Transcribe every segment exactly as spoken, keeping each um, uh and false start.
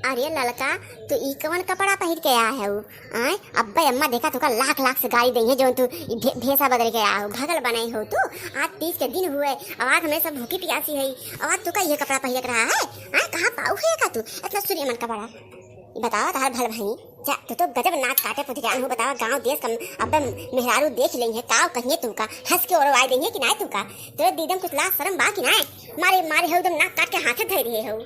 अरे ललका, तू ई कवन कपड़ा पहिर के आए हऊ? आय, अब्बे अम्मा देखा तोका लाख लाख से गारी देइहैं, जौन तू ई भे-, भेसा बदल के आए हऊ, भगल बनाई हऊ तू। आज तीज के दिन हुए, अब आज हमरे सब भूखी पियासी हई, अब आज तोका ये कपड़ा पहिरे के रहा है? आय, कहाँ पाऊ है का तू इतना सुरियमन कपड़ा? ई बतावा तोहार भल भई, जा, तू तो गजब नाक काटे पुधिरान हो। बतावा, गाँव देश का अब्बे मेहरारू देख लेइहैं, काव कहिहैं तोका, हँस के ओरवाई देइहैं कि नाय तोका? तोरे दीदम कुछ लाज शरम बा कि नाय? मारे, मारे हऊ एकदम नाक काट के हाथे धइ रहे हऊ।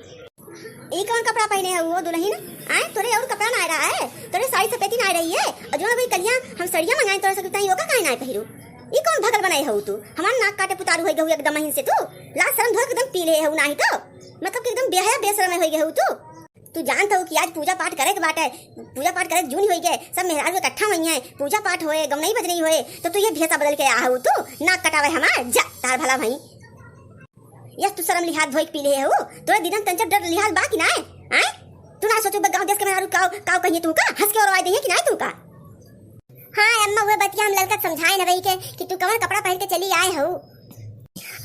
ई कौन कपड़ा पहिने हऊ हो दुलहिन? आय, तोरे और कपड़ा नाय रहा है, तोरे साड़ी सफेदी नाय रही है, और जौन अभी कलिया हम सड़िया मंगाए तोरे से, ओका काहे नाय पहिरू? ई कौन भगल बनाए हऊ तू? हमार नाक काटे पुतारू होइ गहू एकदम महीन से तू। लाज शरम धोए के एकदम पी ले हऊ नाही तो। मतलब कि एकदम बेहया बेशरम होइ गहू तू। तू जानत हऊ कि आज पूजा पाठ करे के बाटे, पूजा पाठ करे के जून होइ गए, सब मेहरारू इकट्ठा होइहैं, पूजा पाठ होए, गवनई बजनई होए, तो तू ये भेसा बदल के आ हऊ तू, नाक कटावे हमार, जा, तार भला भई। यस, तू शरम लिहाज धोइक पी ले हऊ, तोरे दीदन तंचर डर लिहाज बा कि नाय? आय? तू ना सोचू बे गाँव देश के मेहरारू काव, काव कहिहैं तोका, हँस के ओरवाई देइहैं कि नाय तोका? हाँ अम्मा, उहे बतिया हम ललका समझाए न रही के कि तू कवन कपड़ा पहिर के चली आए हऊ।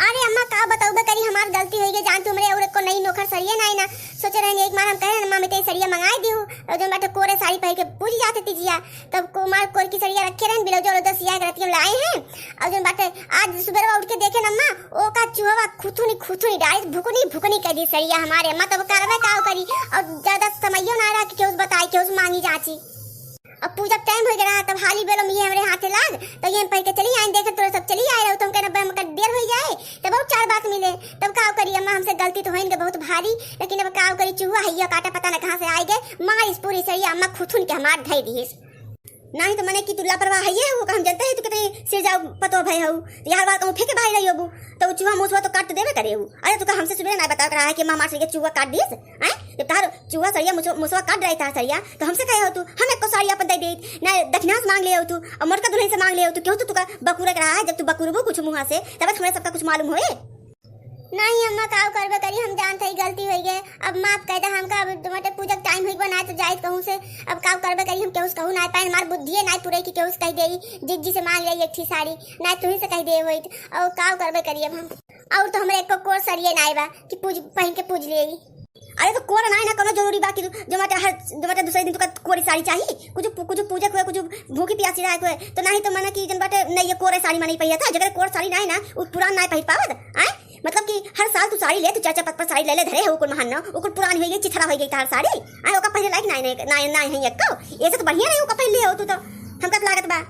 अरे अम्मा, का बतउबे करी, हमार गलती होइ गई, जान तू हमरे और एको नई नोखर सड़िया नाई ना। सोचे रहनी एक बार हम कहे अम्मा, मिटे सड़िया मंगाए दिहू, और जौन बाटे कोरे साड़ी पहिर के पूजी जाते तीजिया, तब को मार कोर की सड़िया रखे रहन, ब्लाउज और दस सिया के रतिया में लाए हैं, और जौन बाटे आज सुबह उठ के देखे न अम्मा, ओका चुहवा खुथुनी खुथुनी डाली, भुकनी भुकनी कह दी सड़िया हमारे अम्मा, तब करबे का करी, और ज्यादा समइयो ना रहा कि केहू से बताई, केहू से मांगी जाची। अब पूजा के टाइम होइ गया रहा, तब हाली बेलो में ये हमरे हाथे लाग, तो ये हम पहिर के चली आइन, देखे तोरे सब चली आए रहो, तो हम कहना, "बे, हमका देर होइ जाए, तब और चार बात मिले, तब का करी अम्मा, हमसे गलती तो होइन के बहुत भारी, लेकिन अब का करी, चूहा हैया काटा पता न कहाँ से आइ गए, मारिस पूरी सही अम्मा खुथुन के हमार धई दिहिस।" नाही तो मने कि तू लापरवाह है ये हो, हम जानते हैं तू कितनी सिरजाऊ पतो भय हो, तो यार बार कहूँ फेंके बाहर रही होबू, तो चूहा मुसवा तो काट देबे करे हो। अरे तू का हमसे सुबह ना बता रहा है कि अम्मा हमार सही के चूहा काट दिहिस, हैं? जब तार चूहा सड़िया मुसवा, मुसवा काट रही तार सड़िया, तो हमसे कहे हो तू, हम एको साड़ी अपन दे देत, ना दक्षिणा से मांग ले हो तू, और मोटका दुल्हन से मांग ले हो तू, क्यों तू तुका बकुरा के रहा है, जब तू बकुरबू कुछ मुँहा से, तब हमें सबका कुछ मालूम होए। नहीं अम्मा, काव करबे करी, हम जानत हई गलती होइ गए, अब माफ कर दे हमका, अब तुम्हारे पूजा के टाइम होइ गए ना तो जाइत कहूँ से, अब काव करबे करी, हम केहू से कहू ना पाए, हमार बुद्धिए ना पूरे कि केहू से कह दे, जिज्जी से मांग ले एक ठी साड़ी, ना तुही से कह दे होइत, और काव करबे करी अब हम, और तो हमरे एको कोर सड़िए ना बा कि पूज, पहन के पूज ले। अरे तो कोर नाई ना कोनो जरूरी बा कि जो बाटे हर, जो बाटे दूसरे दिन तुका कोरी साड़ी चाही, कुछ पू-, कुछ पूजक हुए, कुछ भूखी प्यासी रहे हुए, तो नाही तो मना कि जन बाटे नहीं ये कोरे साड़ी मना ही पहिरत है, जगह कोर साड़ी नाई ना, उ पुरान नाई पहिर पावत, आय? मतलब कि हर साल तू साड़ी ले, तू चार चार पाँच पाँच साड़ी ले ले धरे हो, कुल महान ना, उ कुल पुरानी होइ गई, चिथरा होइ गई तार साड़ी, आय ओका पहिरे लायक नाई, नाई, नाई, नाई है एको, ऐसे तो बढ़िया रही ओका पहिर ले हो तू तो, हमका तो लागत बा।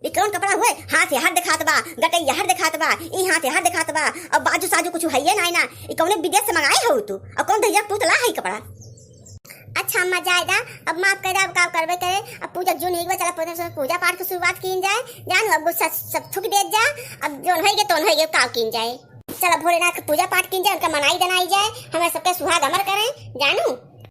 ई कौन कपड़ा हुए? हाथ यहाँ देखात बा, गटई यहाँ देखात बा, ई हाथ यहाँ देखात बा, अब बाजू साजू कुछ हइये नाई ना। ई कौने विदेश से मंगाए हो तू? अब कौन दहिया पूत ला है ई कपड़ा? अच्छा अम्मा, जाए दा, अब माफ कर दा, अब का करबे करे, अब पूजा जून एक बार चला, पूजा, पूजा पाठ की शुरुआत कीन जाए, जान अब गुस्सा सब थूक देत जा, अब जौन होइगे तौन होइगे, का कीन जाए। चला भोलेनाथ के पूजा पाठ कीन जाए, उनका मनाई दनाई जाए, हमें सबके सुहाग अमर करें, जानू।